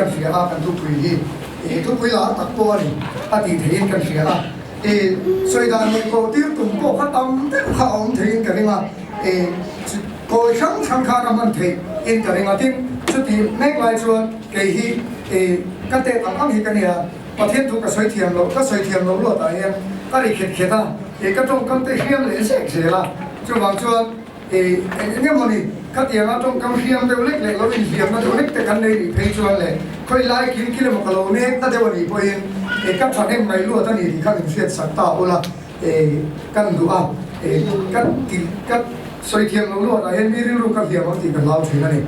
kan hria a, kan thupui hi ih thupui lar tak pawh a ni a tih theihin kan hria a, ih sawi dan leh koh tir tum pawh kha tam deuh kha a awm theihin ka ring a, ih kawi hrang hrang khan a hman theih in ka ring a, tin chuti mek lai chuan kei hi ih ka tet ang ang hi ka nia, Pathian thu ka sawi thiam loh, ka sawi thiam loh luatah hian ka ri khet khet a, ih ka tawngkam te hriam leh zek zel a, chuvang chuan. Eng eng emaw ni, khatianga tawngkam hriam deuh lek leh lo inhliamna deuh hlek te kan nei rih phei chuan leh khawi lai kil kil emaw ka lo nek ta deuh a nih pawhin ka thahnem mai luat a ni tih kha min hriat sak ta ula kan duh a, ka ti ka sawi thiam lo luatah hian mi rilru ka hliam ang tih ka hlau thin a ni.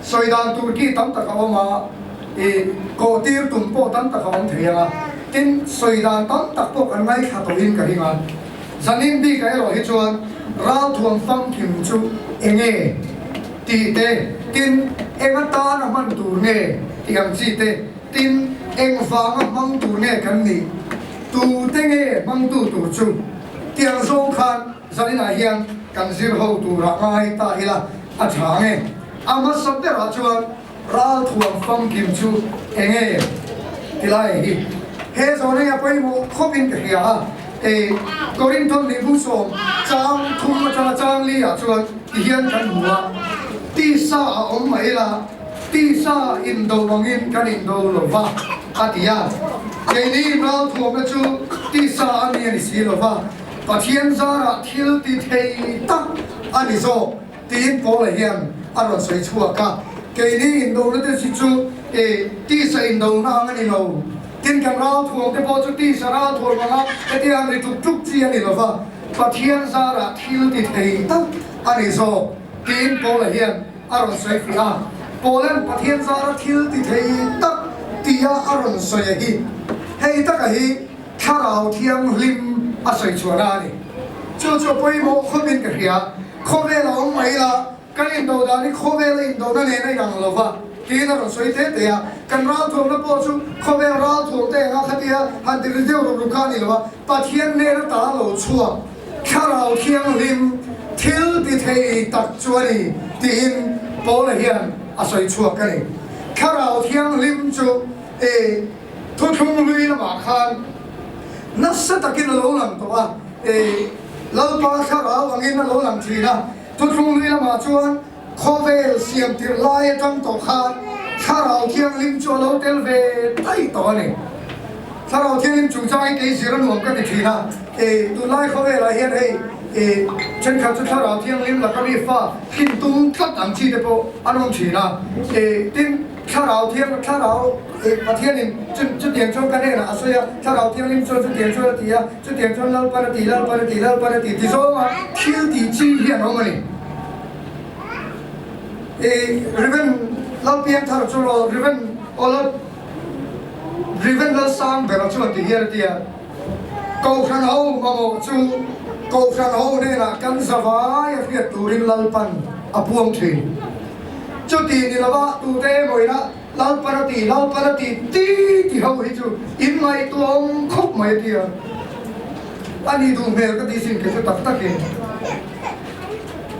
Sawi dan tur ki tam tak a awm a, kawh tir tum pawh tam tak a awm thei ang a, tin sawi dan tam tak pawh kan ngaithla tawhin ka ring a. Zanin bikah erawh hi chuan ralthuam famkim chu eng nge tih te, tin eng atana hman tur nge tih ang chi te, tin eng vanga hmang tur nge kan nih, tute nge hmangtu tur chu tih ang zawng khan zaninah hian kan zir ho turah ngai ta ila a tha nge. A hmasa berah chuan ralthuam famkim chu eng nge ti lai hi he zawn hi a pawimawh khawpin ka hria a, e Korinthon lehbu sawm chang thum atanga chang li ah chuan ti hian kan hmu a, tisa a awm mai la, tisa indo angin kan indo lo va a ti a, keini ralthuamna chu tisa a ni a ni si lo va, Pathian zarah thil ti thei tak a ni zawk. Tiin Paula hian a rawn sawi chhuak a, Keini indona te si chu e tisa indona ang a ni lo. Tin, kan ralthuam te pawh chu tisa ralthuam anga hetia an ri tuk tuk chi a ni lo va, Pathian zarah thil ti thei tak a ni zawk, tiin Paula hian a rawn sawi fiah a. Paula'n Pathian zara thil ti thei tak tia a rawn sawi a hi, hei taka hi Thlarau Thianghlim a sawi chhuahna a ni. Chu chu a pawimawh khawpin ka hria. Khawvel a awm mai la, kan indo dan hi khawvel a indona nen a inang lo va, tiin a rawn sawi te te a. Kan ralthuamna pawh chu khawvel ralthuam te anga khatia han ti ri deuh ruk ruk kha a ni lo va, Pathian nen a ta lo chhuak Thlarau Thianghlim thil ti thei tak chu a ni, tiin Paula hian a sawi chhuak a ni. Thlarau Thianghlim chu e. Thuthlung hlui lamah khan nasa takin a lo lang tawh a, e, Lalpa thlarau angin a lo lang thin a. Thuthlung hlui lamah chuan khawvel siam tirh lai atang tawh khan Thlarau Thianghlim chu a lo tel ve daih tawh a ni. Thlarau Thianghlim chungchang hi kei zir a nuam ka ti thin a, e, tunlai khawvelah hian hei, e, thenkhat chu Thlarau Thianghlim laka mi fa hlim tum tlat ang chi te pawh an awm thin a, e, tin, Thlarau Thiang, Thlarau eh Pathianin chu chutiang chuan ka hnenah a sawi a, Thlarau Thianghlim chuan chutiang chuan a ti a, chutiang chuan Lalpan a ti, Lalpan a ti, Lalpan a ti ti zawnga thil tih chi hi an awm a ni. Eh Rev. Lalpiangthar chu rawh, Rev. Aw Lal Rev. Lalsangbera chuan ti hian a ti a, Kohhran ho mamawh chu Kohhran ho hnenah kan zavai a hriat turin Lalpan a puang thin. Chuti ni lova tute emaw ina Lalpan a ti, Lalpan a ti ti ti ho hi chu in ngaihtuahawm khawp mai a ti a. A ni duh hmel ka ti sin kei chu tak takin.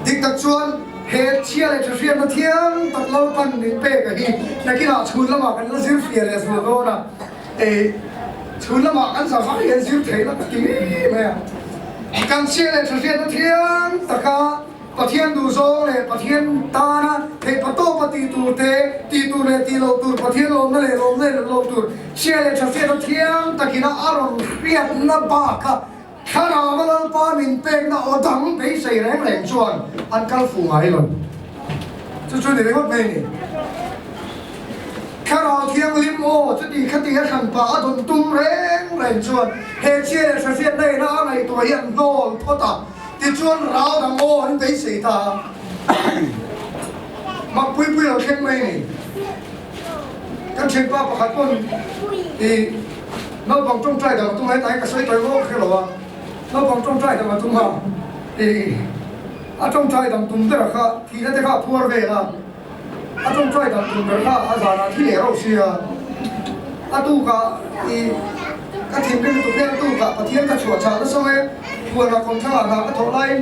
Dik tak chuan he chhia leh tha hriatna thiang tak Lalpan min pek a hi nakinah chhun lamah kan la zir fia leh zual dawn a. E chhun lamah kan zavai hian zir theih la ka ti mai a. Kan chhia leh tha hriatna thiang taka Pathian duhzawng leh Pathian tana theihpa tawpa tih tur te, tih tur leh tih loh tur, Pathian lawmna leh lawmna leh loh tur, chhia leh tha hriatna thiang takin a rawn hriatna baka Thlarau a Lalpa min pekna aw dang beisei reng reng chuan an kal fuh ngai lo. Chu chu ni ringawt mai a ni. Thlarau Thianghlim aw chuti khati a hran pah a dawn tum reng reng chuan he chhia leh tha hriatna ina a ngaihtuah hi an hnawl phawt a. Tichuan rau dang aw an beisei ta a, mak pui pui lo thleng mai a ni. Kan thianpa pakhat pawn i naupang tawngtai dang a tum a, hetah hian ka sawi tawi vawk hrelo a, naupang tawngtai dang a tum a, i a tawngtai dang tum ber kha thihna te kha a phuar vel a, a tawngtai dang tum ber kha a zanah thi leh rauh sia, a tukah i ka thinrim lutuk hian a tukah Pathian ka chhuah chah nasa mai a, huanah kawmthlangah hna ka thawh laiin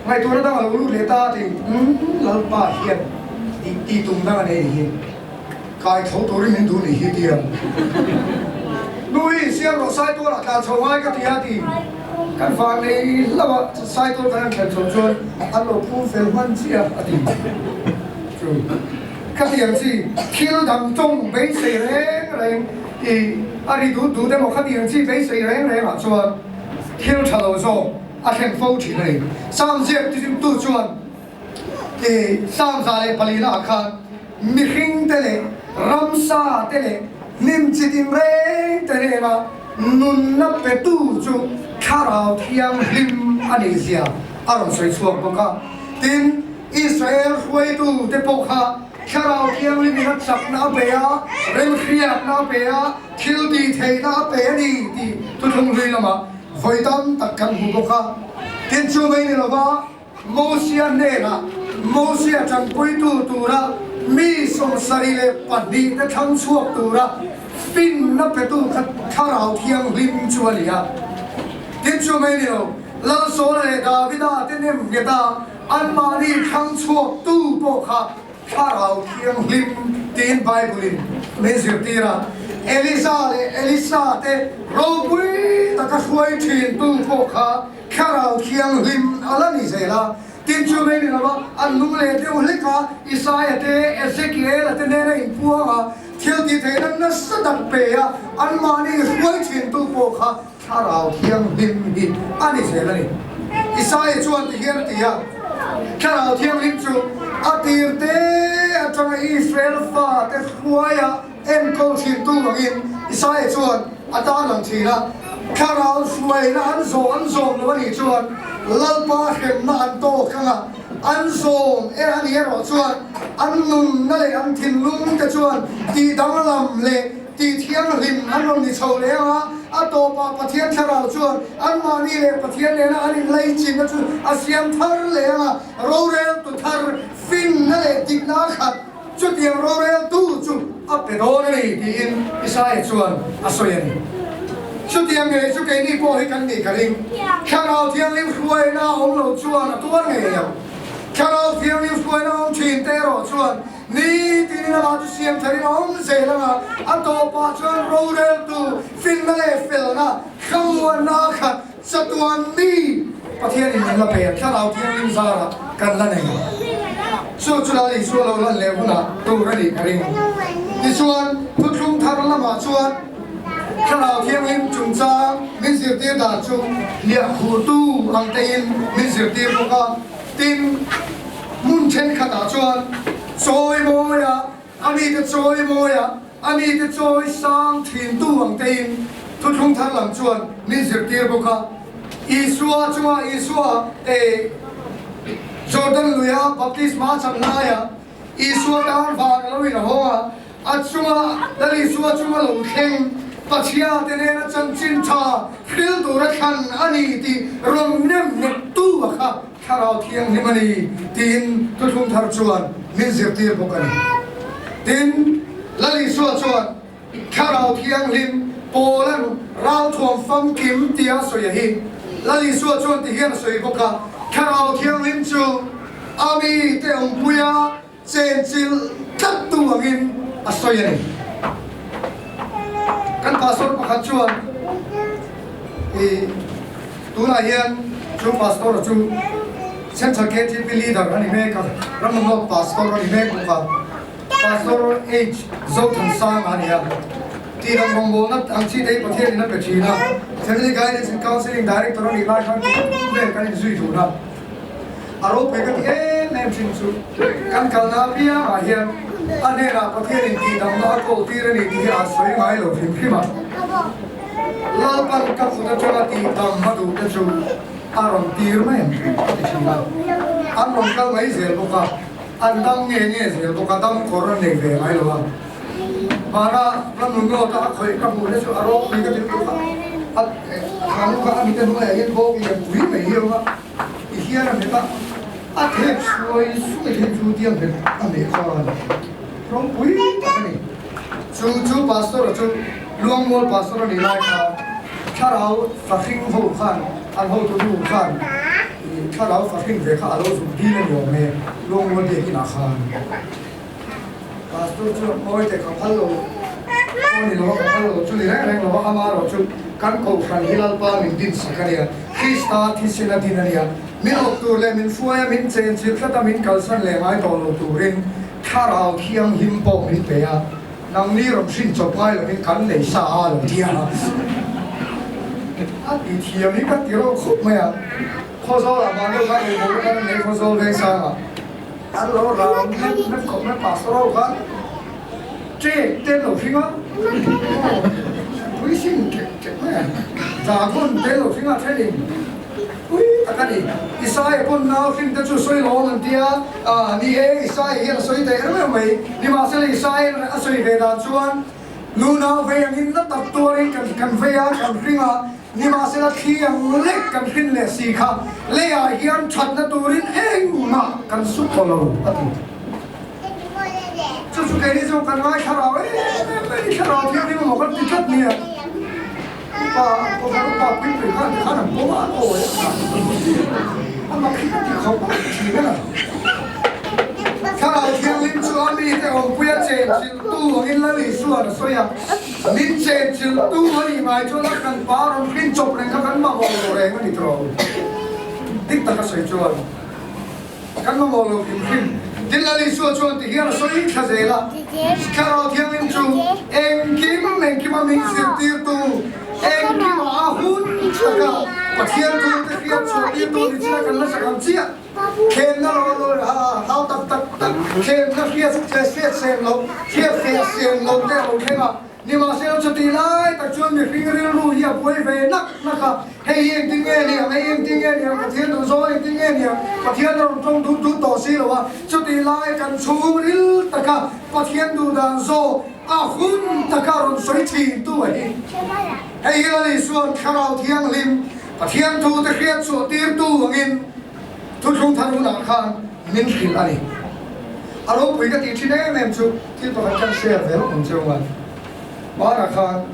ngaihtuahna dang a lo lut leh ta a ti, umm Lalpa hian tih tum dang a nei ni hi. Kai tho turin min duh nih hi tia. Nui, siam rawh Saitualah tlan chho ngai ka ti a ti. Kan fah nei hlauh a, Saitual kan han thlen chho chuan an lo phum fel hman chiah a ti. Chu ka tiang chi thil dang tawng beisei reng reng i a ri dut dut emaw khatiang chi beisei reng reng ah chuan thil tha lo zawk a thlen fo thin a ni. Sam ziak tu chuan I Psalm 104 ah khan mihring te leh ramsa te leh hnim chi tinreng te hnena nunna petu chu Thlarau Thianghlim a nih zia a rawn sawi chhuak bawk a. Tin, Israel hruaitu te pawh kha Thlarau Thianghlim in a chakna a pe a, remhriatna a pe a, thil tih theihna a pe a ni tih thuthlung hlui lamah vawi tam tak kan hmu bawk a. Tin, chu mai ni lova, Mosia hnenah Mosia tanpuitu tura mi 72 te thlang chhuak tura finna petu kha Thlarau Thianghlim chu a ni a. Tin chu mai ni lo, Lalsawla leh Davida te nem nghet a, anmahni thlang chhuaktu pawh kha Thlarau Thianghlim tiin Bible-in min zirtir a. Elija leh Elisa te ropui taka hruai thintu pawh kha Thlarau Thianghlim a la ni zel a, tin chu mai ni lova an nung leh deuh hlek a, Isaia te, Ezekiela te nena inpuang a, thil tih theihna nasa tak pe a, anmahni hruai thintu pawh kha Thlarau Thianghlim hi a ni zel a ni. Isaia chuan ti hian a ti a, Thlarau Thianghlim chu a tir te atanga Israel fate hruaia enkawl thintu angin Isaia chuan a tarlang thin a, Thlarau hruaina an zawh an zawm lo a nih chuan Lalpa hremna an tawk ang a, an zawm e a nih erawh chuan an nunna leh an thinlung te chuan tih danglam leh tih thianghlim an rawn ni chho leh ang a, a tawpah Pathian Thlarau chuan anmahni leh Pathian nena an inlaichinna chu a siam thar leh ang a, roreltu thar finna leh dikna a khat. Chutiang roreltu chu a pe dawn a ni tiin Isaia chuan a sawi a ni. Chutiang ngei chu keini pawh hi kan nih ka ring. Thlarau Thianghlim hruaina a awm lo chuan a tuar ngei ang. Thlarau Thianghlim hruaina a awm thin te erawh chuan nitinin amah chu siam tharin a awm zel ang a, a tawpah chuan roreltu finna leh felna thlamuanna a khat Chatuan mi Pathianin min la pe a, Thlarau Thianghlim zarah kan la nei. Chu chu Lal Isua lo lan leh hunah tur a nih ka ring. Tichuan, thuthlung thar lamah chuan Thlarau Thianghlim chungchang min zirtir dan chu hliahkhuhtu ang tein min zirtir bawk a. Tin, hmun thenkhatah chuan chawimawiah A mite chawi mawia, a mite chawi sang thintu ang tein thuthlung thar lam chuan min zirtir bawk a. Isua chunga Isua e Jordan luia baptisma a chang laia Isua tan van a lo inhawng a, a chunga Lal Isua chunga lo thleng Pathiate nena chanchin tha hril tura thlan a ni tih rawn nem nghettu a kha Thlarau Thianghlim a ni tiin thuthlung thar chuan min zirtir bawk a ni. Tin, Lal Isua chuan Thlarau Thianghlim Pawlan ralthuam famkim tia a sawi a hi. Lal Isua chuan ti hian a sawi bawk a, Thlarau Thianghlim chu a mite awmpuia chenchilh tlattu angin a sawi a ni. Kan pastor pakhat chuan i tunah hian chu pastor chu Central KTP leader a ni mek a, Ramnamlawk pastor a ni mek bawk a, Pastor H Zothansanga a ni a. Tih lam rawngbawlna ang chi te hi Pathianin a pe thin a, Family Guidance and Counselling Director a nih lai khan kum vel kan inzui dun a. A ropui ka ti em em thin chu kan kalna apiangah hian a hnenah Pathianin tihdamna a kawl tir a ni tih hi a sawi ngai lo hrim hrim a. Lalpan ka kut atanga tihdam a duh te chu a rawn tir mai ang a ti thin a. An rawn kal mai zel bawk a, an dam nge nge zel bawk a, dam kawr an nei ve ngai lo a. Hmana ramnun nawta a khawih ka hmuh te chu a ropui ka ti lutuk a, a thang kha a mite hnuaiah hian bawk lian pui mai hi a awm a. Ti hian a hmet a, a thep suai suai hian chu tiang hmet a meh khan rawngpui tak a ni. Chu chu pastor a chu Luangmual pastor a nih lai khan thlarau fahring ho khan an hotu nu khan thlarau fahring ve kha a lo zuk dil a ni awm e Luangmual biakinah khan. Pastor chuan Mawi te ka phal lo aw ni lo a, ka phal lo chu ni reng reng lo a, amaherawhchu kan kohhran hi Lalpa min din sak a nia, Krista thisen a din a nia, min awp tur leh min hruai a, min chenchilh tlat a, min kalsan leh ngai tawh lo turin Thlarau Thianghlim pawh min pe a, nangni rawn hrin chawp ngai lovin kan nei sa a lo ti a. A ti thiam hi ka ti reuh khawp mai a, Khawzawl ah mahni khan ei bawk khan an nei Khawzawl Vengsang ah. An lo rang hnep hnep khawp mai pastor ho khan ṭek te lo hring a, pui hring ṭek ṭek mai a, dragon te lo hring a thenin pui tak a ni. Isaia pawn nau hring te chu sawi lawm an tia, ah ni e Isaia hian a sawi daih reuh mai, nimahsela Isaia a sawi ve dan chuan nu nau vei angin na tak tuarin kan kan vei a, kan hring a, Nimahsela thli ang lek kan hrin leh si kha leiah hian thatna turin engmah kan su tawh lo a ti. Chu chu keini chu kan ngai thlarau em em mai ni, thlarau thianghlim emaw kan ti tlat nia. Upa, Kohhran upa puipui khan ti khan an pawm a, an awi a, a mak hi ka ti khawp a, thin a la. Thlarau thianghlim chu a mite awmpuia chenchilhtu angin Lal Isua'n a sawi a. Min chenchilh tu a nih ngai chuan a kan pa rawn hrin chawp reng kha kan mamawh lo reng a ni tawh. Dik taka sawi chuan kan mamawh lo hrim hrim. Tin Lal Isua chuan ti hian a sawi thla zel a, Thlarau Thianghlim chu engkim engkima min zirtirtu, engkima a hun taka Pathian thute hriat chhuahtirtu ni chin a kan la sak ang chiah. Thlenna lo lo hau tak tak tak thlenna hriat hriat sem lo hriat fiah sem lo te a lo thleng a, nimahsela chuti lai tak chuan mihring rilru hi a buai ve nak nak a, hei hi engtin nge ni ang, hei engtin nge ni ang, Pathian duh zawng engtin nge ni ang, Pathian a rawn tawng dut dut tawh si lo a, chuti lai kan chhung ril taka Pathian duh dan zawk a hun taka rawn sawi thin tu a hi. Hei hi Lal Isua'n Thlarau Thianghlim Pathian thute hriat chhuah tirtu angin Thuthlung thar hunah khan min hrilh a ni. A ropui ka tih thin em em chu thil pakhat kan share ve lawk ang cheu a. Hmanah khan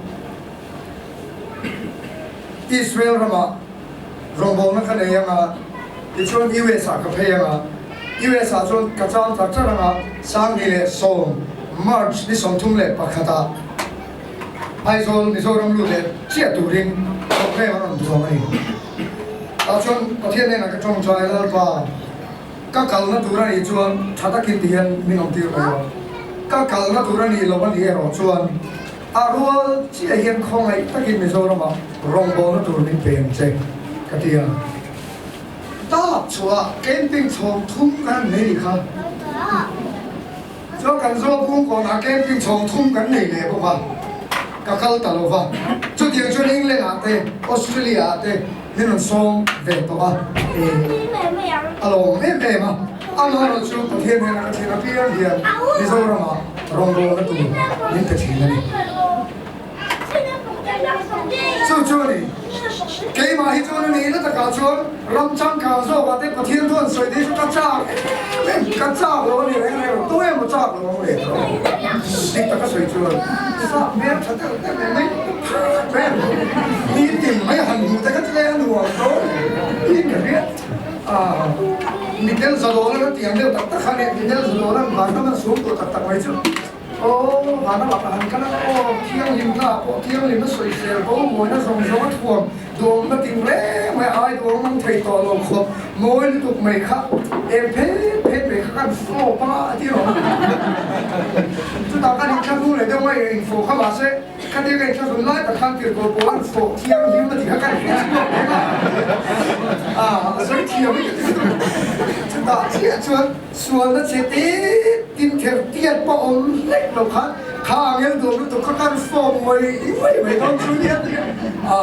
Israel ramah rawngbawlna ka nei anga, tichuan US ah ka phei anga, US ah chuan ka chang char char anga, 2010 March ni 31 ah Aizawl Mizoram lut leh chiah turin programme an rawn duang a ni. Tah chuan Pathian hnenah ka tawngtai Lalpa, ka kalna tur a nih chuan tha takin ti hian min awm tir mai a, ka kalna tur a nih loh a nih erawh chuan a rual chiah hian khawngaih takin Mizoramah rawngbawlna tur min pe ang che ka ti a. Tap chhuah camping chhawm thum kan nei nih kha. Chuan kan zawl kungkawnah camping chhawng thum kan nei leh bawk a, ka kal ta lo va. Chutiang chuan England ah te, Australia ah te min rawn sawm ve tawh a, eh, a lawm em em a. Amaherawhchu Pathian hnena ka thlen apiang hian Mizoramah rawngbawlna tur min pe thin a ni. Chu chu a ni. Keimah hi chuan a nih na takah chuan ram changkang zawkah te Pathian thu an sawi te hi chu ka chak em em, ka chak lo a ni reng reng lo, tu emaw chak lo ang leh tawh. Dik taka sawi chuan sap hmel tha deuh deuh leh mai phak mai a ni. Nitin mai han hmuh te kha chu a nuam dawn in ka hria. Ah, Mitel Zadawla na tiang deuh tak tak kha nia, Mitel Zadawla vanram a sum tawh tak tak mai chu. Aw, vana laka han kal a, aw, thianghlimna ah pawh thianghlimna sawisel bo mawina zawng zawng a thuam duamna ting reng mai a, ai duang mang thei tawh lo khawp mawi lutuk mai kha eng phet phet mai kha kan fawp a a ti rawh. Chutah kan inthlahrung leh deuh mai infawh kha mahse khatia ka inthlahrun lai tak khan tirhkoh pawh an fawh thianghlim a ti kha kan hre chhuak reng a, a sawi thiam hi ka ti lutuk. Chutah chiah chuan Sualna che tit tin ther tiat pawh awm hlek lo khan kha angel duam lutuk kha kan fawm mai mai mai dawn chu nia ti a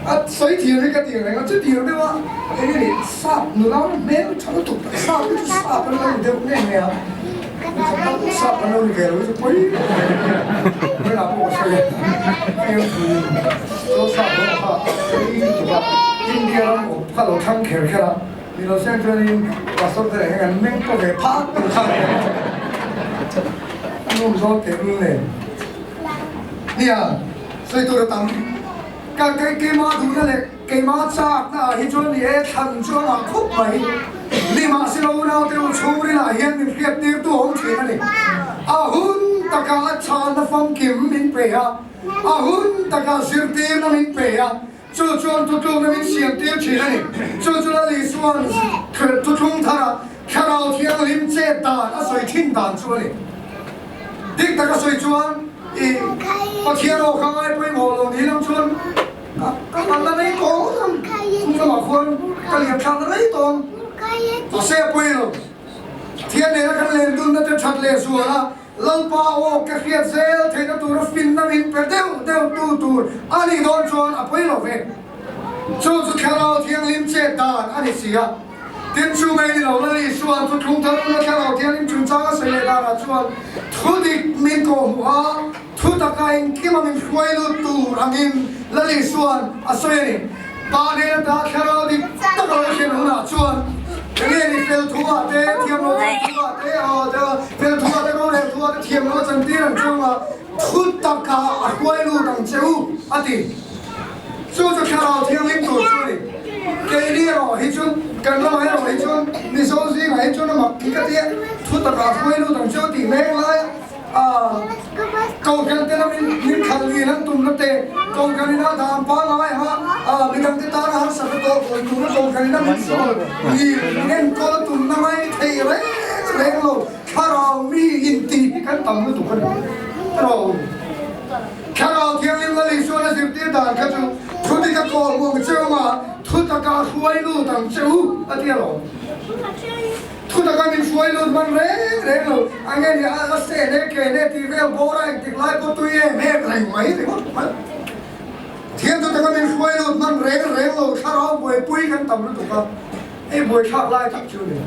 a sawi thiam hi ka ti reng a chutiang deuh a eng nge ni sap nula hmel tha lutuk tak sap hi chu sap an lo ni deuh nge nge a nikhat tak sap an lo ni ve lo hi chu pawi mai lah pawh ka sawi a eng thu chu sap ho kha pawi lutuk a India ram awm kha lo thlang kher kher a. Ni lo siang chuanin pastor te leh hian an meng pawh ve phak tur kha a nuam zawn teh lul nen. Nia, sawi tur a tam. Ka keimah duhna leh keimah chakna ah hi chuan ni e, thlan chu a ngah khawp mai. Nimahsela unaute u chhungrilah hian min hriattirtu a awm thin a ni. A hun takah a chhanna famkim min pe a, a hun takah zirtirna min pe a, chu chuan thutlukna min siamtir thin a ni. Chu chu Lal Isua'n thuthlung tharah Thlarau Thianghlim chet dan a sawi thin dan chu a ni. Dik taka sawi chuan i Pathian aw kha ngai pawimawh lo ni lam chuan ka kalna rei tawng ang, chung lamah khuan ka lian thlakna rei tawng mahse a pawi lo. Pathian nena kan len dunna te that leh zual a, Lalpa aw ka hriat zel theihna tura finna min pe deuh deuh tu tur a nih dawn chuan a pawi lo ve. Chu chu Thlarau Thianghlim chet dan a ni si a. Tin chu mai ni lo, Lal Isua'n thuthlung thar una Thlarau Thianghlim chungchang a sawi leh danah chuan thu dik min kawhhmuh a, thu taka engkima min hruai lut tur angin Lal Isua'n a sawi a ni. Pa nen ata Thlarau dik tak a lo thlen hunah chuan enge ni fel thu ah te, thiam lo chan thu ah te, fel thu ah te, rorel thu ah te thiam lo a chantir ang che u a, thu taka a hruai lut ang che u, a ti. Chu chu Thlarau Thianghlim tur chu a ni. Keini erawh hi chuan, kan ramah erawh hi chuan, Mizo zingah hi chuan a mak khi ka tia, thu takah hruai lut ang chu tih mek laia Kohhran te lamin min khalh lian an tumna te, Kohhran ina dan pangngai anga midangte tana harsatna tawh kawi tura Kohhran ina min sawi ngil min enkawl a tumna mai thei reng reng lo, Thlarau mi intih hi kan tam lutuk a ni. Erawh. Thlarau Thianghlim Lal Isuan a zirtir dan kha chu thu dik a kawl hmu ang che u a, thu taka a hruai lut ang che u a ti alawm. Thu taka min hruai lut hman reng reng lo, a nge ni a se ne ke ne tih vel bawr a engtik lai pawh tui em em reng mai ringawt mai. Pathian thu taka min hruai lut hman reng reng lo, thlarau buaipui kan tam lutuk a, hei buaithlak lai tak chu a ni.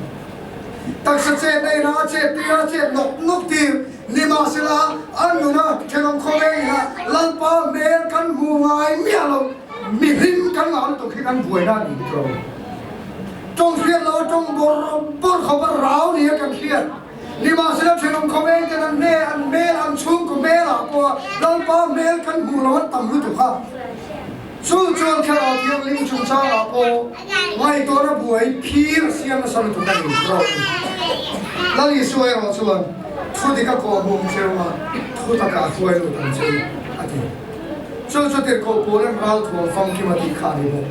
Taksa chet na ina a chet tir a chet nawk nawk tir. Nimahsela, an nuna thenawm khawvengin a Lalpa hmel kan hmu ngai miah lo, mihring kan ngah lutuk hi kan buaina a ni bik lo. Tawng hriat lo a tawng bawr bawr khawp a rau nia kan hriat. Nimahsela, thenawm khawveng ten an hmel, an hmel, an chhungkaw hmelah pawh Lalpa hmel kan hmuh lo an tam lutuk a. Chu chuan Thlarau Thianghlim chungchangah pawh ngaihtuahna buai phir a siam nasa lutuk a ni rawh ni. Lal Isua erawh chuan thu dik a kawh hmung cheu a, thu takah a hruai lut ang che a ti. Chu chu tirhkoh pawl an ralthuam famkim a tih kha a ni bawk.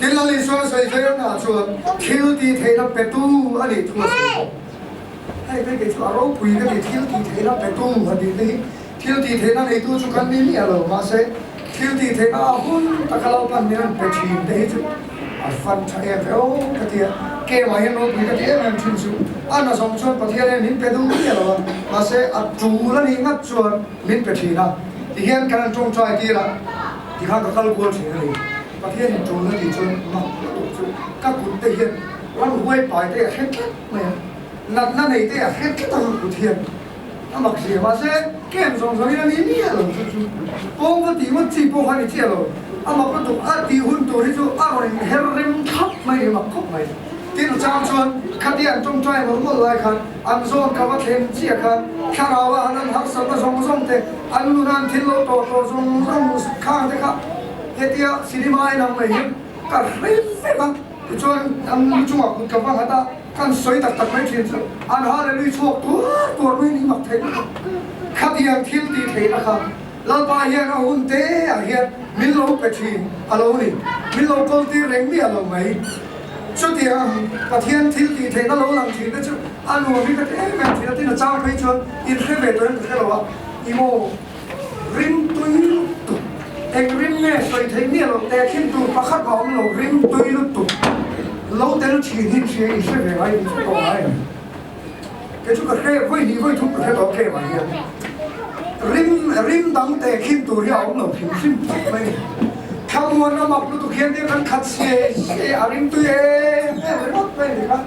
Tin Lal Isua a sawi zaiawmnaah chuan thil tih theihna petu a nih thu a sawi bawk. Hei phei kei chu a ropui ka ti, thil tih theihna petu a tih te hi thil tih theihna neitu chu kan ni miah lo, mahse thil tih theihna a hun taka lo pan min an pe thin te hi chu a fan tha em ve aw ka ti a, kemah hian ropui ka ti em em thin chu a na zawng chuan Pathian hian min pe duh miah lo a, mahse a tul a nih ngat chuan min pe thin a, tihian kan han tawngtai tir a, tikhan ka kal kual thin a ni, Pathian in tul a tih chuan mak lutuk chu ka kut te hian ramhuai pai te a hre tlat mai a, natna nei te a hre tlat ang a kut hian. A mak zia mahse camp zawng zawngin a ni miah lo chu chu pawng va tih ngawt chi pawh kha a ni chiah lo. A mak lutuk a tih hun tur hi chu a rawn in her rem thlap mai a ni mak khawp mai. Tin chang chuan khatia an tawngtai mawlh mawlh lai khan an zawn ka va thlen chiah khan thlarau a han an harsatna zawng zawng te an nuna an thil lo tawh tawh zawng zawng khang te kha hetia cinema en ang mai hian ka hre vek a. Tichuan an lu chungah kut ka va nghat a, kan sawi tak tak mai thin chu an Hallelui chhuak tuar tuar mai ni mak thei lutuk. Khatiang thil tih theihna kha Lalpa hian a hun te ah hian min lo pe thin a lo ni, min lo kawl tir reng miah lo mai. Chutiang Pathian thil tih theihna lo lang thin te chu a nuam hi ka ti em em thin a, tin a chang phei chuan in hre ve tawh em ka hre lo a, i maw? Rim tui lutuk. Eng rim nge sawi theih miah loh teh khin tur pakhat a awm lo, rim tui lutuk. Lo tel thin hi hria in hre ve ngai in hre tawh ngai em? Kei chu ka hre vawi hnih vawi thum ka hre tawh tlem ah hian rim rim dang teh khin tur hi a awm lo hrim hrim tak mai. Thlamuan a mak lutuk hian tia kan khat siai siai a rim tui em em ringawt mai a ni kha.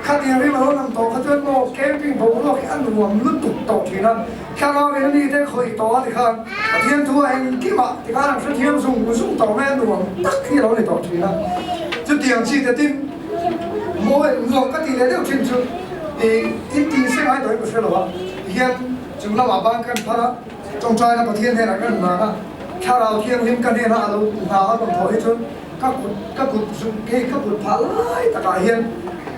Khatiang rim a lo lang tawh kha chuan maw camping boruak hi a nuam lutuk tawh thin a. Thlarau in mite khawih tawh a tikhan Pathian thu a engkimah tikhan an hrethiam zung zung tawh mai a nuam tak hi a lo ni tawh thin a. Chutiang chi te tin mawi nuam ka tih leh deuh thin chu ih in tih se ngai tawh in ka hre lo a, tihian chung lamah ban kan phar a, tawngtaina Pathian hnenah kan hna a, Thlarau Thianghlim ka hnenah a lo hna a rawn thawh hi chuan ka kut ka kut zung hei ka kut phah lai takah hian.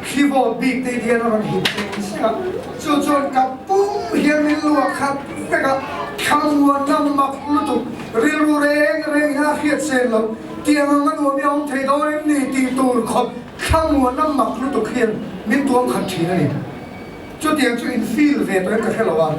Thli vawt bik te hian a rawn hit seng seng a, chu chuan ka pum hian min luah khat vek a, thlamuanna mak lutuk, rilru reng reng hian a hriat sen loh, tiang ang a nuam i awm thei dawn em ni tih tur khawp thlamuanna mak lutuk hian min tuam khat thin a ni. Chutiang chu in feel ve tawhin ka hre lo a,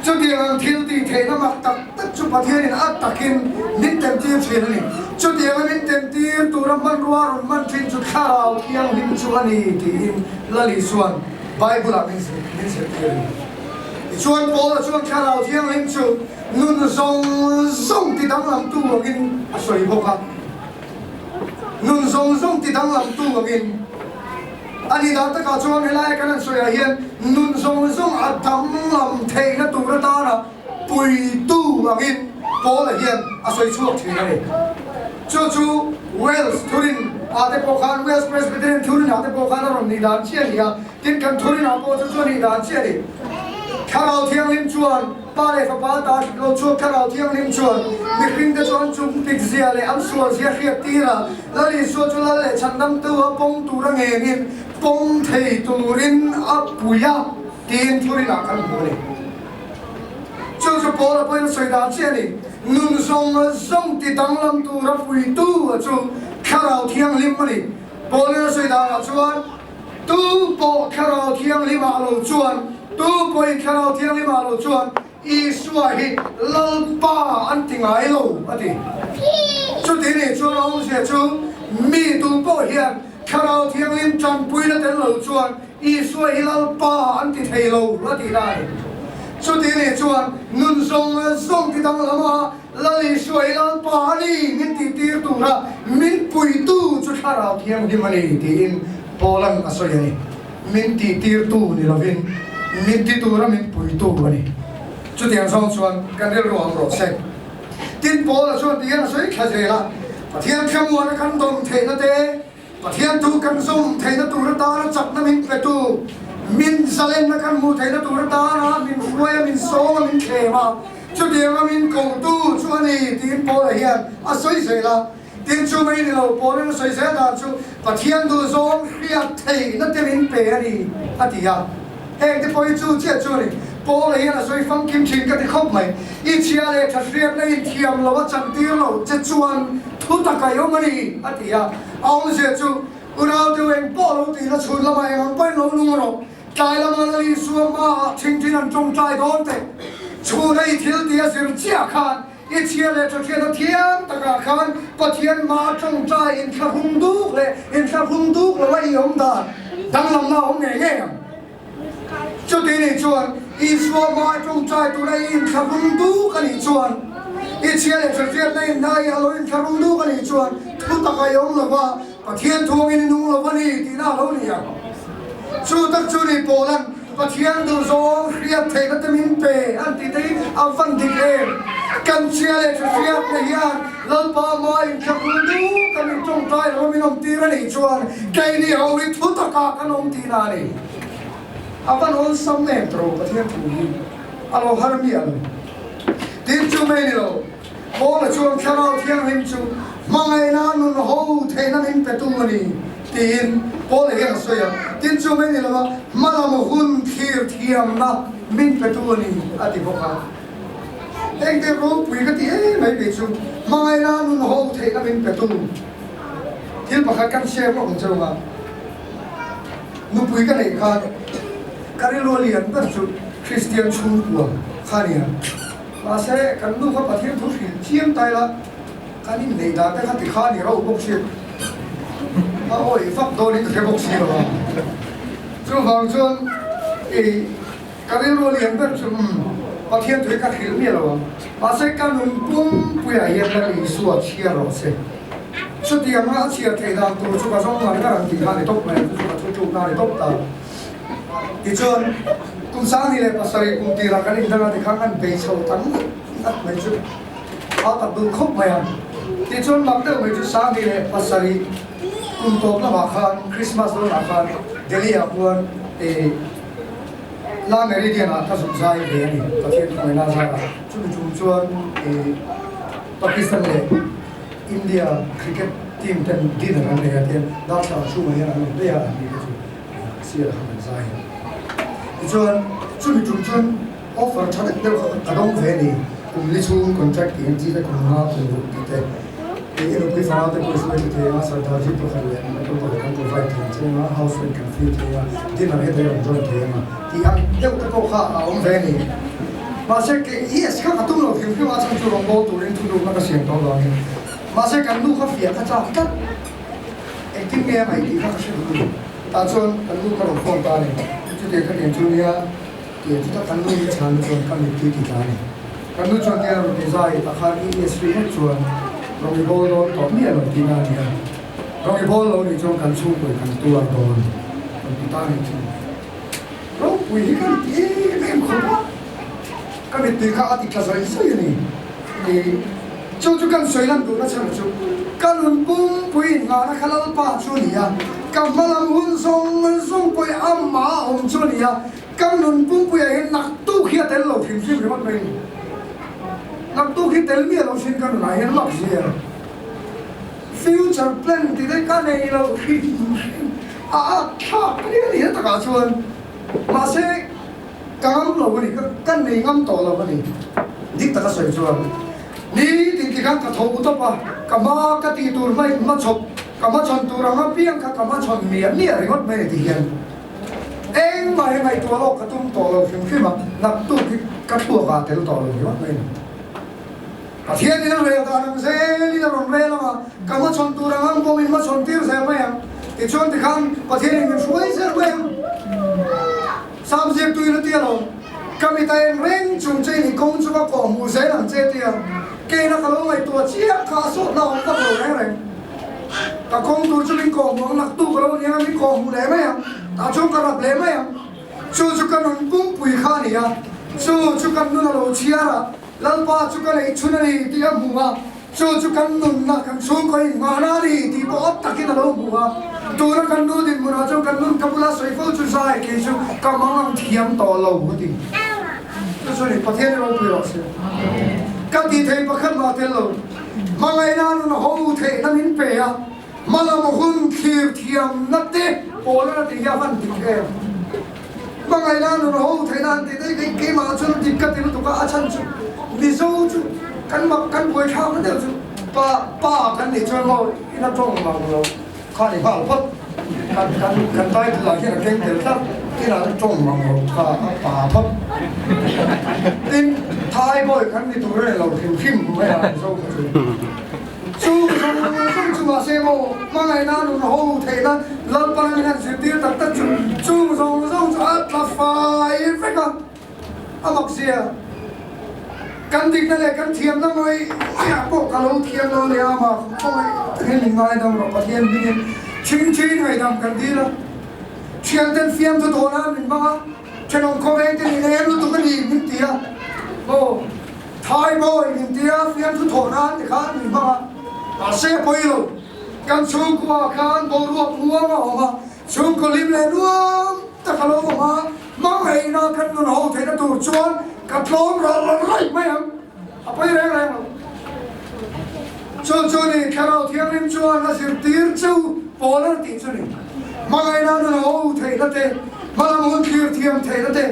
chutiang ang thil tih theihna mak tak tak chu Pathianin a takin min temtir thin a ni. Chutianga min temtir tura hmanrua rawn hman thin chu Thlarau Thianghlim chu a ni tiin Lali chuan Bible-ah min min zirtir a ni. Tichuan Paula chuan Thlarau Thianghlim chu nun zawng zawng ti danglamtu angin a sawi bawk a. Nun zawng zawng ti danglamtu angin. A ni dan takah chuan helaia kan han sawiah hian nun zawng zawng a danglam theihna tur atana puitu angin Paula hian a sawi chhuak thin a ni. Chu chu Wales thurin ah te pawh khan, Wales Presbyterian thurin ah te pawh khan a rawn nih dan chiah a ni a, tin kan thurin ah pawh chu chu a nih dan chiah a ni. Thlarau Thianghlim chuan Pa leh Fapa ta hrik lo chuan Thlarau Thianghlim chuan mihringte chu an chung tik zia leh an sual zia hriat tir a, Lal Isua chu Lal leh Chhandamtu a pawng tura ngenin pawng thei turin a pui a tiin thurinah kan hmu a ni. Chu chu Paula pawhin a sawi dan chiah a ni, Nun zawng zawng ti danglam tura puitu a chu Thlarau Thianghlim a ni. Paulin a sawi danah chuan, Tu pawh Thlarau Thianghlim ah lo chuan, tu pawhin Thlarau Thianghlim ah lo chuan Isua hi Lalpa an ti ngai lo, a ti. Chuti nih chuan a awmzia chu mi tu pawh hian Thlarau Thianghlim tanpuina tel lo chuan Isua hi Lalpa an ti thei lo, a tih na a ni. Chuti nih chuan nun zawng zawng ti danglam a, Lal Isua hi Lalpa a ni min tihtir tura min puitu chu Thlarau Thianghlim a ni tiin Paula'n a sawi a ni. Min tihtirtu ni lovin min ti tura min puitu a ni. Chutiang zawng chuan kan rilru ang rawh se. Tin, Paula chuan tihian a sawi thla zel a, Pathian thlamuana kan dawm theihna te, Pathian thu kan zawm theihna tur atana chakna min petu, min zalenna kan hmuh theihna tur atana min hruai a, min sawm a, min thlem a, chutianga min kotu chu a ni tiin Paula hian a sawi zel a. Tin, chu mai ni lo, Paulin a sawi zel dan chu Pathian duhzawng hriat theihna te min pe a ni a ti a. Heng te pawh hi chu chiah chu a ni. Paula hian a sawi famkim thin ka ti khawp mai. I chhia leh tha hriatna inthiam lo a chantir lo che chuan thu tak a awm a ni, a ti a. A awmzia chu, Unau deuh eng pawh lo tihna chhun lamah eng ang pawhin lo nung rawh. Tlai lama Lal Isua hmaah thingthin an tawngtai dawn teh. Chhuna i thil tih a zir chiah khan I chhia leh thathriatna thiam takah khan Pathian mah tawngtai inthlahrung duk leh inthlahrung duk lo a i awm dan danglamna a awm ngei ngei ang. Chuti nih chuan Isua mah tawngtai tura i inthlahrung duk a nih chuan, i chhia leh thathriatna in hna i a lo inthlahrung duk a nih chuan thutak a i awm lo va, Pathian thuangin i nung lo a ni tihna a lo ni ang. Chu tak chu ni Paula'n Pathian duhzawng hriat theihna te min pe an tih te hi a van dik em? Kan chhia leh tha hriatna hian Lalpa maiin thlahrung duh kan in tawngtai lo a min awm tir a nih chuan keini ho hi thu takah kan awm tihna a ni. A van awlsam em tawh Pathian thu hi a lo har miah lo. Tin chu mai ni lo. Paula chuan Thlarau Thianghlim chu hmangaihna nun ho theihna min petu a ni tiin Paula hian a sawi a. Tin, chu mai ni lova hmalam hun thlir thiamna min petu a ni a ti bawk a. Engte ropui ka ti em mai kei chu hmangaihna nun ho theihna min petu thil pakhat kan share lawk ang che u a. Nupui ka neih khan ka rilru a lian ber chu Kristian chhungkua kha a ni a. Mahse, kan nu kha Pathian thu hrilh chiang ta ila, kan inneih dan te kha ti kha a ni rauh bawk si. A awih vak dawnin ka hre bawk si lo a. Chuvang chuan i ka rilru a lian ber chu umm Pathian thu hi ka hrilh miah lo ang. Mahse, ka nun pumpuiah hian Lal Isua chhiar rawh se. Chutianga a chhiar theih dan tur chu ka zawng ngar ngar ang tih kha a ni tawp mai ang chu chu ka thu tlukna a ni tawp ta. Tichuan, kum 27 kum tirah kan indang a tikhan kan bei chho ta ngat ngat mai chu a tak dun khawp mai a. Tichuan, mak deuh mai chu 27 kum tawp lamah khan Christmas dawnah khan Delhi ah khuan La Meridian ah ka zuk zai ve a ni, Pathian thuhmehna zarah. Chumi tum chuan Pakistan leh India cricket team ten dinner an nei a tian darthlalang chhungah hian an awm daih a an ni te chu. Sir kha kan zai a. Tichuan, chumi tum chuan offer tha deuh deuh kha ka dawng ve a ni. Kum li chhung contract tih ang chi te, kum nga kum ruk tih te, ih nupui fanau te pawh i hruai thei a, Sardar ji pakhat leh motor pakhat kan provide thei ang che anga, house rent kan free thei a, dinner hetah i rawn join thei anga tih ang deuh te pawh kha a awm ve a ni. Mahse, kei yes kha ka tum lo hrim hrim a, chhan chu rawngbâwl turin thunukna ka siam tawh avangin. Mahse, kan nu kha fiah kha chak tlat. Engtin nge a ngaih tih kha ka hre duh a ni. Tah chuan kan nu ka rawn phone ta a ni. Chutiang kha tiang chu nia tih ang chuta kan nu min chhan na chuan ka mittui ti tla a ni. Kan nu chuan tia rawn ti zai tak khan ES ri ngawt chuan rawn i bawl dawn tawh miah lo tihna a ni a. Rawn i bawl lo nih chuan kan chhungkawi kan tuar dawn rawn ti ta a nih chu. Ropui hi kan ti em em khawp a, ka mittui kha a ti tla zawih zawih a ni. Chu chu kan sawi lan duhna chhan chu ka nun pumpuiin nghahna kha Lalpa chu a ni a, ka hma lam hun zawng zawng pawhin amah a awm chu a ni a, ka nun pumpuiah hian naktuk hi a tel lo hrim hrim ringawt mai a ni. Naktuk hi tel miah lo sin ka nunah hian mak zia. Future plan ti te ka nei lo hrim hrim a a thlak ania ni he takah chuan mahse ka ngam lo a ni ka nei ngam tawh lo a ni dik taka sawi chuan ni tin ti khan ka tho tawp a ka hma ka tih tur hma in hmachhawp ka hmachhawn tur ang apiang kha ka hmachhawn miah miah ringawt mai a ni ti hian engmah hi ngaihtuah lawk ka tum tawh lo hrim hrim a naktuk hi ka thluak ah tel tawh lo ringawt mai a ni. Pathianin a rel dan ang zelin a rawn rel ang a, ka hmachhawn tur ang ang pawh min hmachhawn tir zel mai ang. Tichuan tikhan Pathianin min hruai zel mai ang. Sam zirtuin a ti alawm, Ka mit a en reng chung che in i kawng chu ka kawh hmuh zel ang che tia keina ka lo ngaihtuah chiah kha a sawtna awm vak lo reng reng. Ka kawng tur chu min kawh hmuh ang, naktuk a lo ni ang a, min kawh hmuh leh mai ang, tah chuan ka rap leh mai ang. Chu chu ka nun pumpui kha a ni a, chu chu kan nun a lo chhiar a. Lalpa chu ka neih chhun a ni tih a hmu a, chu chu kan nunna, kan chhungkaw inhmahna a ni tih pawh awp takin a lo hmu a. Tuna kan nu dinhmunah chuan kan nun ka bula sawi fo chu zai kei chu ka mang ang thiam tawh lo a ti. Chu chu ni, Pathian i ropui rawh se. Ka tih theih pakhat mah tel lo, hmangaihna nun ho theihna min pe a, hmalam hun thlir thiamna te pawl a tih hi a hman dik em? Hmangaihna nun ho theihna an tih daih daih keimah chuan dik ka ti lutuk a, a chhan chu Mizo chu kan mak kan buai thlak na deuh chu pa pa kan nih chuan maw ina tawng mang lo kha ni nghal phawt kan kan kan title ah hian a keng tel tlat ina tawng mang lo kha a pa phawt tin Thai boy kan ni tur a ni lo hrim hrim mai a Mizo kha chu. Chu zawng zawng chu mahse maw hmangaihna nun ho theihna Lalpan min han zirtir tak tak chu chu zawng zawng chu a tla fai vek a, a mak zia. Kan dikna leh kan thiamna ngawi ngaiah pawh ka lo thiam lo leh a mah khawngaih takin min ngaidam rawh Pathian hmingin chhingchhin ngaihdam kan dil a, thianten fiamthu tawhna min hmang a, thenawm khawveng te min em lutuk a ni min ti a, maw. Thai bawi min tia fiamthu thawh nan ti khan min hmang a, mahse pawi lo. Kan chhungkua khan boruak muang a awm a, chhungkaw lim leh nuam tak a lo awm a, hmangaihna kan nun ho theihna tur chuan ka tlawm ral raih mai ang, a pawi reng reng lo. Chu chu ni Thlarau Thianghlim chuan a zirtir chu pawl a tih chu ni. Hmangaihna nun ho theihna te, hmalam hun thlir thiam theihna te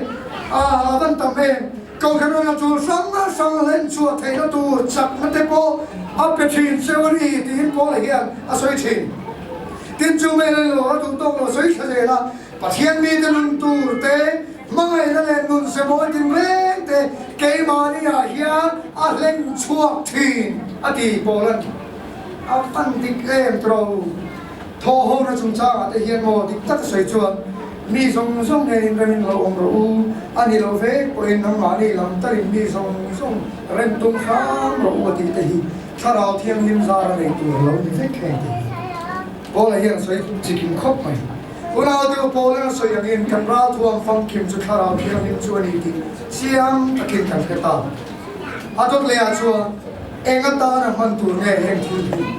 a van tam em. Kohhran a tul hrang hrang hlen chhuah theihna tur chakna te pawh a pe thin cheu a ni tiin Paula hian a sawi thin. Tin chu mai leh lo a duh tawk lo sawi thla zel a, Pathian mite nun tur te, hmangaihna leh nun ze mawi tin reng te keimahni ah hian a hlen chhuak thin a ti Paula'n a fan dik em tawh lo. Thaw hona chungchangah te hian maw dik taka sawi chuan mi zawng zawng nen inremin lo awm rawh u, a ni lo vek pawhin nangmahni lam tarin mi zawng zawng rem tum hram rawh u a tih te hi Thlarau Thianghlim zara nei tur lo ni vek heng te hi Paula hian sawi chikim khawp mai. Unau deuh Paula'n a sawi angin kan ralthuam famkim chu Thlarau Thianghlim chu a ni tih chiang takin kan hre ta. A dawt lehah chuan eng atana hman tur nge heng thil hi?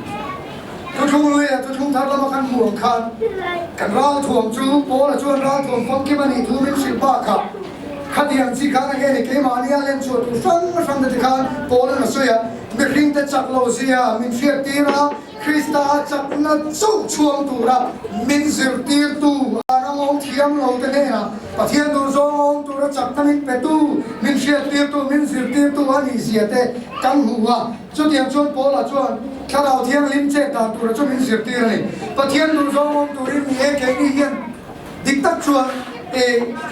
Thuthlung lui leh thuthlung thar lama kan hmuh ang khan kan ralthuam chu Paula chuan ralthuam famkim a nih thu min hrilh bakah khatiang chi khan a nge ni keimahni a len chhuah tur hrang hrang te tikhan Paula'n a sawi a, mihringte chak lo zia min hriattir a, Krista a chakna chauh chhuang tura min zirtirtu a ram. awm thiam lo te hnenah Pathian duh zawng awm tura chakna min petu, min hriattirtu, min zirtirtu a nih zia te kan hmu a. Chutiang chuan Paula chuan Thlarau Thianghlim chet dan tura chu min zirtir a ni. Pathian duh zawng awm turin ni e keini hian dik tak chuan e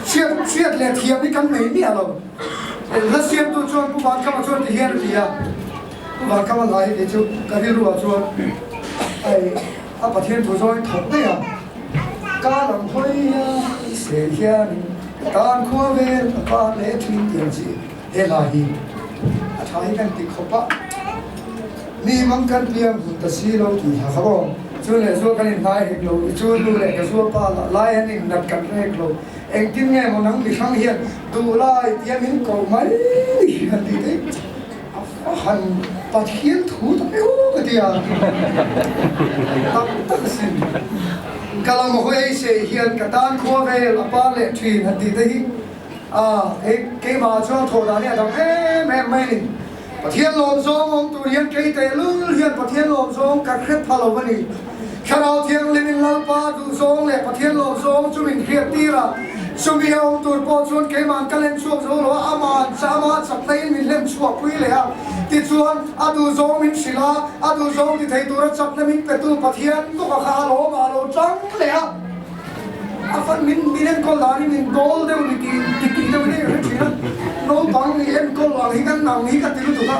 hriat hriat leh thiam hi kan nei miah lo. Hla siamtu chuan Pu Vankhama chuan ti hian a ti a, Pu Vankhama hla hi kei chu ka rilruah chuan ai a Pathian thu zawngin thawk daih a, ka lam hawi a i seh hianin ka tan khua vel a par leh thin tiang chi he hla hi a tha hi kan ti khawp a, mi mang kan piang hun ta si lo tih hla kha aw, chu leh zual kan inhnai hek lo, i chu nu leh ka zual pa lah lai an innat kan hre hek lo, engtin nge maw nang mi hrang hian duh lai tia min koh mai han tih te a han Pathian thu ta peu ka ti a, tak tak asin. Ka lam hawi ei sei hian ka tan khua vel a par leh thin han tih te hi a keimah chuan thawh dan hi a dang em em mai a ni. Pathian lawm zawng awm tur hian kei tehlul hian Pathian lawm zawng ka hre pha lo a ni. Thlarau Thianghlimin Lalpa duh zawng leh Pathian lawm zawng chu min hriat tir a, chumi a awm tur pawh chuan keima'n ka len chhuak zo lo a, ama'n ama chakna-in min lem chhuak pui leh a. Tichuan, a duh zawng min hrilh a, a duh zawng ti thei tura chakna min petu Pathian bawka kha a lawm ah lo tang leh a. A fan min min enkawl dan hi min dawl deuh ni tih ti tih deuh hi ka hre thin a, naupang i enkawl ang hi kan nang hi ka ti lutuk a,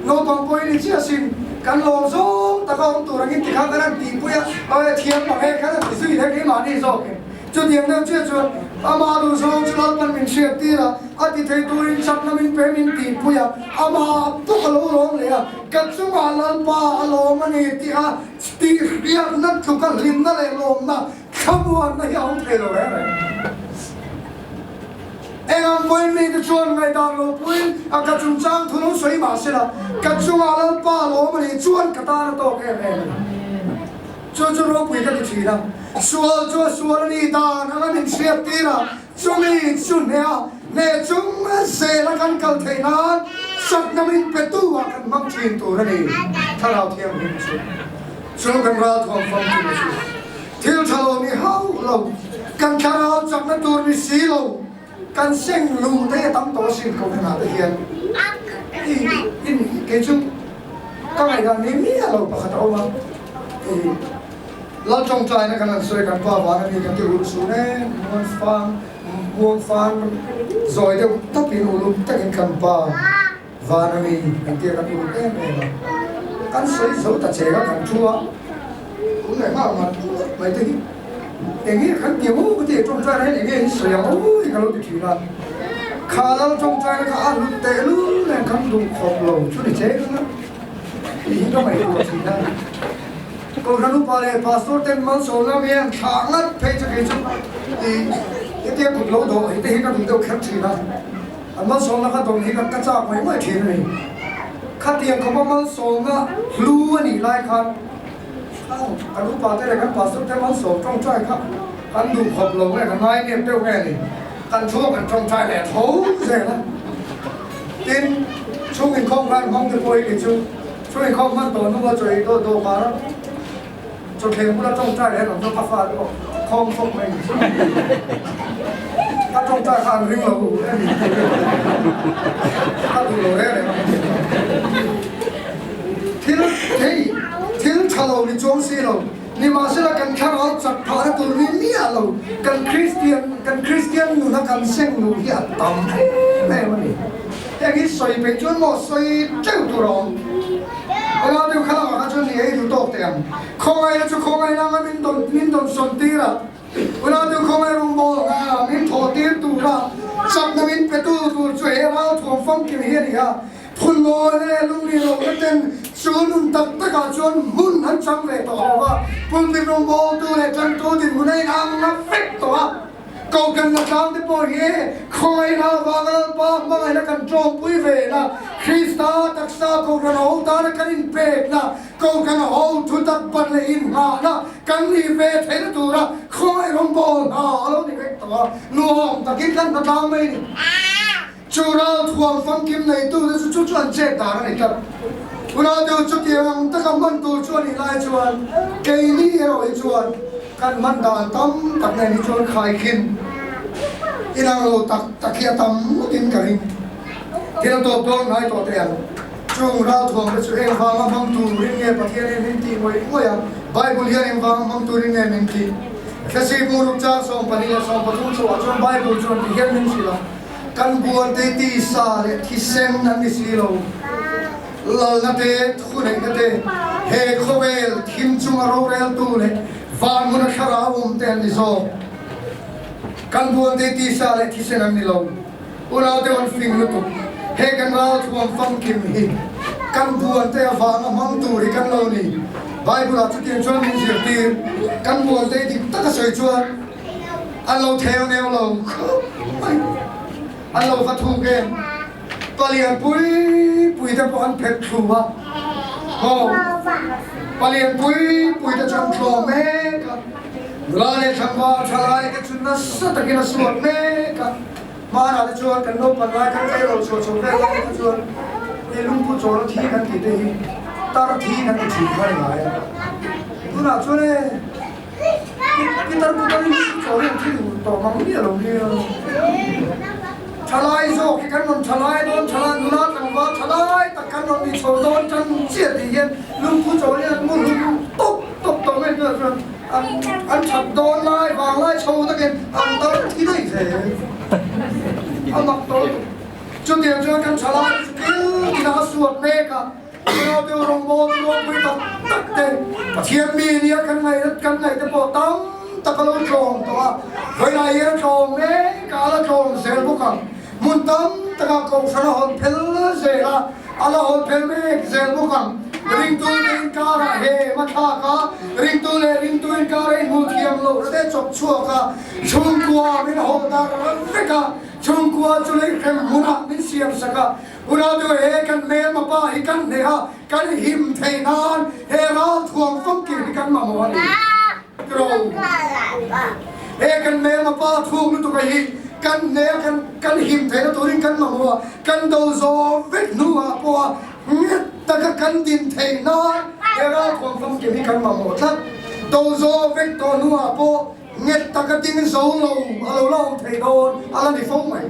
naupang pawhin ni chiah sin kan lawm zawng taka awm tur angin tikhan kan han tihpui a, aw thiam ang e khan a ti zui hle keimahni zawkin. Chutiang deuh chiah chuan amah duh zawng chu Lalpan min hriat tir a, a ti thei turin chakna min pe min tihpui a, amah bawk a lo lawm leh a, ka chungah Lalpa a lawm a ni tih a Tihriatna tluka hlimna leh lawmna thlamuanna hi a awm thei lo reng reng. Eng ang pawhin mite chuan ngaihdan lo puiin a ka chungchang thu lo sawi mah sela, ka chungah Lalpa lawm a nih chuan ka tan a tawk em em a ni. Chu chu ropui ka ti thin a, sual chu a sual a nih dan anga min hriat tir a, chumi chu hneh a, hneh chung zela kan kal theih nan chakna min petu ah kan hmang thin tur a ni. Thlarau Thianghlim chu chu kan ralthuam famkim a chu thil tha lo ni hauh lo, kan thlarau chakna tur ni si lo, kan seng lu te a tam tawh asin ko hmunah te hian i in kei chu ka ngaihdan ni miah lo pakhat a awm a i Lal tawngtaina kan han sawi kan pa vana mi kan ti ulh suh em muan fan muang fan zawi deuh takin uluk takin kan pa vana mi kan tia kan uluk em em a kan sawi zo ta cheng a kan thu a kun leh nghal ngat ngat mai te hi eng nge kan ti ang u ka ti tawngtaina hian eng nge hi sawi ang u hi ka lo ti thin a kha lal tawngtaina kha a hlut tehlul nen kan duh khawp lo chu ni cheng a tih hi ka ngaihtuah thin a. Kohhran upa leh pastor ten malsawmna mian thlah ngat phei chu kei chu i hetia kut lo dawh hi te hi ka duh deuh kher thin a, an malsawmna kha dawn hi ka chak mai mai thin a ni. Khatiang khawpa malsawmna hlu a nih lai khan kan upa te leh kan pastor te malsawm tawngtai kha kan duh khawp lo nge, kan ngai nep deuh nge ni, kan thu a kan tawngtai leh tho zel a. Tin, chhung inkhawm khan hmang te pawh hi kei chu Chumi khawm hman tawh hnua chaw ei dawt dawt kar a, chawthleng bula tawngtai leh an awm chuan ka fate pawh khawm fawk mai ni. Ka tawngtai kha an ring lo u em ni ka duh lo reng reng a. Thil thei thil tha lo ni chuang si lo, nimahsela kan thlarau chak phahna tur ni miah lo, kan Kristian kan Kristian nuna kan seng luh hi a tam em em a ni. Heng hi sawi peih chuan maw sawi teuh tur a awm. Hello deuh kha lamah kha chuan ni ei duh tawk teh ang. Khawngaihna chu khawngaihna anga min dawn min dawn sawn tir a. Unau deuh khawngaih rawngbawl anga min thawh tir tur a chakna min pe tu tur chu he ralthuam famkim hi a ni a. Phunlawina leh lungni lohna ten chu nun tak takah chuan hmun an chang ve tawh lo va. Pulpit rawngbawltu leh tantu dinhmun a inang a vek tawh a. Kokan na tlang te pawh hi khawngaihna avanga Lalpa hmangaihna kan tawmpui ve na, Krista taksa Kohhran ho tana kan inpekna, Kohhran ho thutak ban leh inngahna kan nih ve theihna tura khawngaih rawngbawl hna a lo ni vek tawh a, nuam takin kan hna tlang mai a ni. Chu ralthuam famkim neitute chu chu chu an chet dan a ni tlat. Unau deuh chutiang ang taka hman tur chu a nih lai chuan keini erawh hi chuan. Kan hman dan tam tak nen hi chuan khaikhin inang lo tak tak hi a tam ngawtin ka ring. Thil a tawp dawn ngai tawh teh ang. Chung ralthuam te chu eng vanga hmang turin nge Pathian hian min tih ngawih ngawih a, Bible hian eng vanga hmang turin nge min tih? Hlasi Muruk chang 12 leh 13 chhuah chuan Bible chuan ti hian min hrilh a, Kan buante tisa leh thisen an ni si lo. Lalna te, thuneihna te, he khawvel thim chunga roreltu leh van hmuna thlarau awm te an ni zawk. Kan buante tisa leh thisen an ni lo. Unau deuh an fing lutuk. He kan ralthuam famkim hi kan buante avanga hmang tur hi kan lo ni. Bible ah chutiang chuan min zirtir. Kan buante dik taka sawi chuan an lo theu neu lo khawp mai. An lo va thuk em. Palian pui pui te pawh an phet thlu a. Maw? Palian pui pui te chu an tlawm mek a. Nula leh tlangval thalai te chu nasa takin a suat mek a. Hmanah te chuan kan naupan lai kan tleirawl chhuah chho vel lai te chuan hei lungphu chawlna thi kan tih te hi tar thi kan ti thin kha a ni ngai a. Tunah chuan e pitar putar in lungphu chawl hi an thi duh tawh mang miah lo nia. Thalai zawk hi kan rawn thalai dawn, thalai nula tlangval thalai tak kan rawn ni chho dawn tan chiah tih hian lungphu chawl hi an mu hlum tawp tawp tawh mai tunah chuan An that dawn lai vang lai chho takin an tar thi daih zel. A mak tawh lutuk. Chutiang chuan kan thalai chu kil tina a suat mek a, unau te rawngbawl chu ropui tak tak te, Pathian mi nia kan ngaih kan ngaih te pawh tam tak a lo tlawm tawh a, vawilah hian a tlawm mek a, a la tlawm zel bawk ang. Hmun tam takah Kohhran a hawn phel zel a, a la hawn phel mek zel bawk ang. Ringtu leh inkarah hem a thlak a, ringtu leh ringtu inkarah inhmuh thiam loh te chawp chhuak a, chhungkua min haw dar vek a, chhungkua chu lei hrem hmunah min siam sak a, unau he kan hmelma pa hi kan hneh a, kan him theih nan he ralthuam famkim hi kan mamawh a ni. Tiraw? He kan hmelma pa thuk lutuk a hi kan hneh a kan kan him theihna turin kan mamawh a, kan do zawh vek hnuah pawh a nghet taka kan din theih nan he ralthuam famkim hi kan mamawh tlat. Do zawh vek tawh hnuah pawh nghet taka ding zo lo a lo la awm thei dawn a la ni fo mai.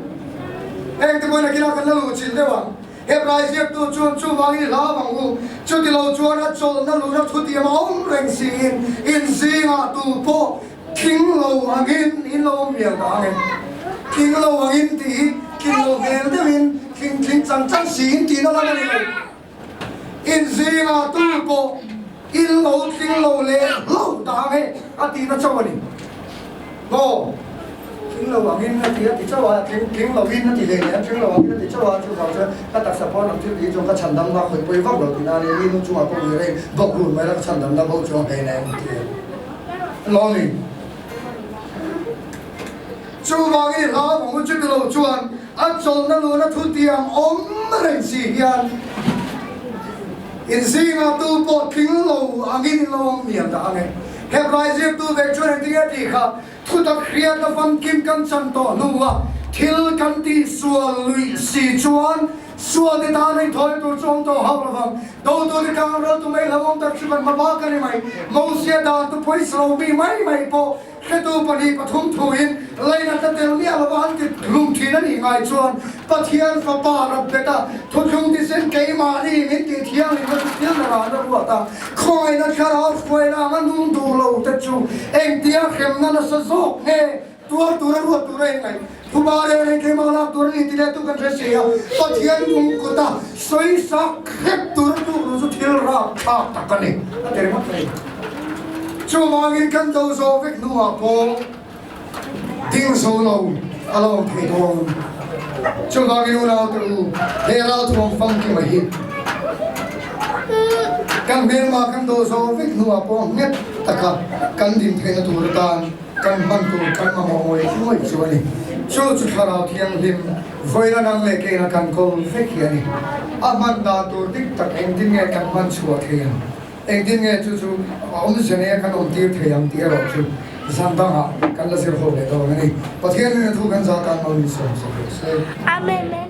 Heng te pawhin a kila kan la luhchilh deuh ang. Hebrai ziaktu chuan chuvangin i hlau ang u, chuti lo chuan a chawlhna luna thutiam a awm reng siin in zingah tu pawh tling lo angin in lo awm mial ta ang e. Tling lo angin tih hi tling lo hmel deuhin tling tling chang chang siin tihna lam a ni lo. In zingah tu pawh in lo tling lo leh hlauh ta ang e a tihna chauh a ni. Maw? Tling lo angin a ti a ti chauh a, tling tling lovin a ti hlei leh a, tling lo angin a ti chauh a, chuvang chuan ka taksa pawn ang thil tih chuan ka chhan dam na khawih pawi vak lo tih na nia, mi nu chungah pawh ui rei bawk run mai la ka chhan dam na bo chuang hlei nen ti a lo ni. Chuvangin i hlau ang u chuti lo chuan a chawlhna luna thutiang awm reng si hian inzingah tu pawh tling lo angin in lo awm mial dah ang e. Hebrai zirtu vek chuan engtin nge tih kha thutak hriatna famkim kan chan tawh hnua thil kan tih sual luih si chuan sual te tan a inthawi tur chu awm tawh hauh lovang. Dotute kang ral tu mai hlauhawm tak chu kan hma bak a ni mai. Mosia dan tu pawisa lo mi mai mai pawh Hretu pahnih pathum thuin lainat a tel miah lova an ti hlum thin a nih ngai chuan Pathian Fapa Rabbeta thuthlung tisen keimahni min tih thianghlimna chu thil na ran a ruat a, khawngaihna thlarau hruaina anga nung duh lo te chu engtia hremna nasa zawk nge tuar tura ruat tura inngaih Thuba reng reng keimah lak tur a ni ti leh tu kan hre si a, Pathian nung kuta sawisak hrep tura tuk lu chu thil rapthlak tak a ni a ti ringawt mai. Chuvangin kan do zawh vek hnuah pawh ding zo lo a la awm thei dawn. Chuvangin unaute u, he ralthuam famkima hi kan hmelma kan do zawh vek hnuah pawh nghet taka kan din theihna tur atan, Kan hman tur kan mamawh ngawih ngawih chu a ni. Chu chu Thlarau Thianghlim vawiina nang leh keina kan kawl vek hi a ni. A hman dan tur dik tak engtin nge kan hman chhuah thei ang? Engtin nge chu chu a awmzia neia kan awmtir thei ang tih erawh chu zan dangah kan la zir ho leh dawn a ni. Pathian rinna thu kan zah tan lo in sawm sak rawh se. Amen.